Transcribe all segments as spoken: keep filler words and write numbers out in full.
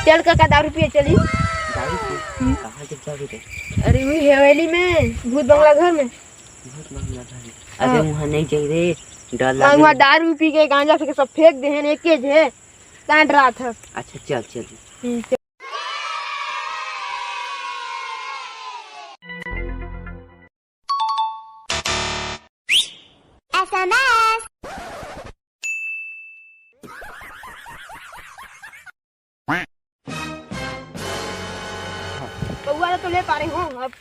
चल काका, दारू पिए चली। दारू पी? हम्म। कहाँ के दारू रे? अरे, वही हवेली में, भूत बंगला घर में। भूत बंगला घर में? हाँ। अरे, वहाँ नहीं जाई रे, डर लागे। वहाँ दारू पी के, गांजा पी के सब फेंक दे हैं, एक के जे, तांड रात है। अच्छा, चल, चल। हम्म, चल। पौवा तो ले पा रहे हो, अब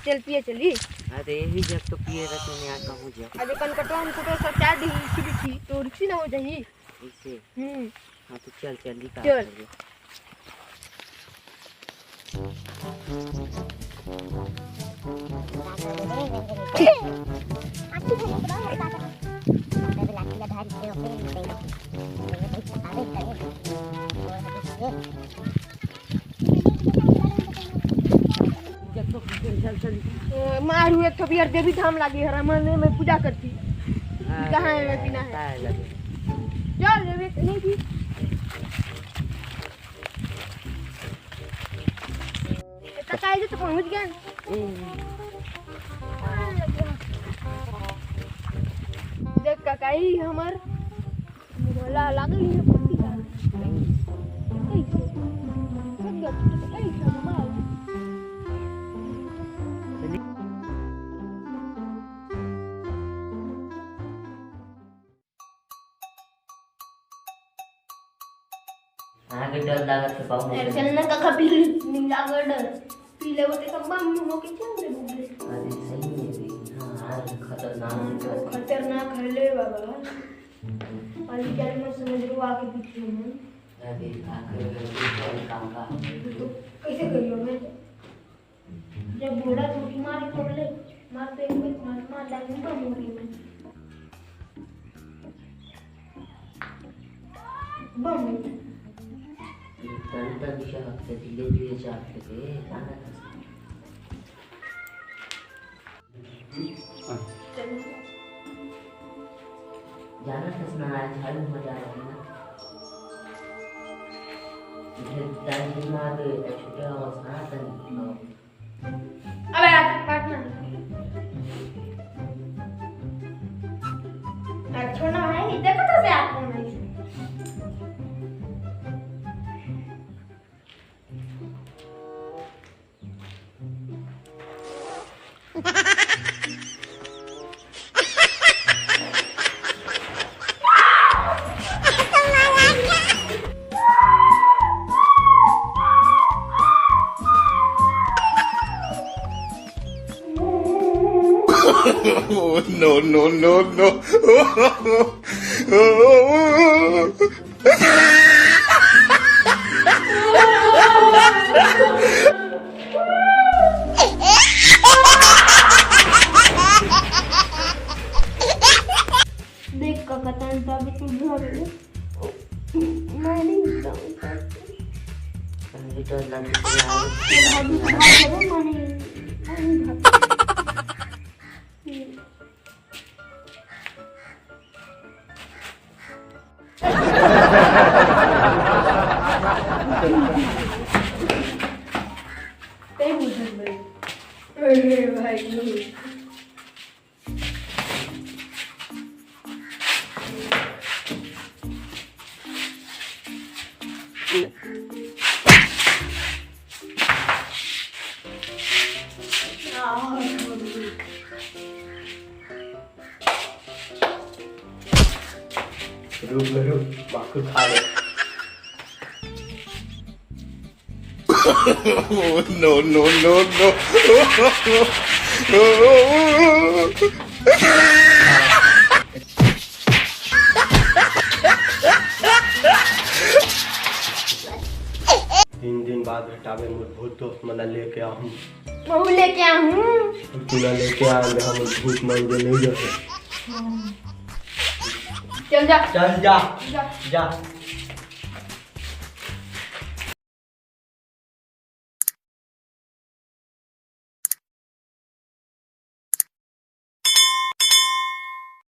चल पिए चली। अरे यही जब तो पिए रहते हैं यार, कहूँ जा। अरे कनकटवा उनको तो सब चार दिन की भी थी, तो रुचि ना हो जाई। इसे? हम्म। हाँ तो चल, चल निकाल चल। चल। मार हुए थोबियर देवी धाम लागे हरा मन में पूजा करती। अरे, कहाँ है मैं पीना है? काय लगे? चल, देवी नहीं थी। इतना काहे से तो पहुँच गया। देख काका, ई हमर मोला लागल ही पट्टी का। ऐसे। लग गया, तो ऐसे घुमाओ। आगे डर लागत है, बाबू। अरे चल ना काका, पी ले, निंजा कर डर। पी ले, वो तो सब बम हो के चल दे बुबले। अरे सही में भी, हाँ, आज खतरनाक हाँ, दिखा तो है। खतरनाक है ले बाबा। अभी क्या मैं समझ रहा हूँ, आके पूछूँ मैं। अरे, आखिर में भी कौन काम का? तो कैसे करियो मैं? जब घोड़ा टूटी मार के ले, मार पे एक मार, मार डाल, नहीं बम हो गई मैं। बम हो गई। तन तन से हफ्ते धीरे धीरे चाहते थे, जाना था। चलो। जाना था ना, आज झाड़ू मजा आ रहा है ना। इधर दादी माँ तो छुट्टे हो, हाँ, तन। अबे यार, काट ना। यार, छोड़ ना भाई, देखो तो से आप कौन है। Oh, no, no, no, no. देख काका, तन तो अभी तू घर ले। मैं नहीं जाऊँ। अभी तो लग गया। भाभी, भाभी, भाभी, मैं नहीं, मैं नहीं भागती। अरे भाई। रुक, रुक, माखुर खा ले। Oh, no, no, no, no. तीन दिन बाद भेटाबे मोर भूत दोस्त मन ला लेके आहूँ। महूँ लेके आहूँ। अउ तोला लेके आएंगे हम भूत मन के नहीं जैसे। चल जा। चल जा। जा। जा।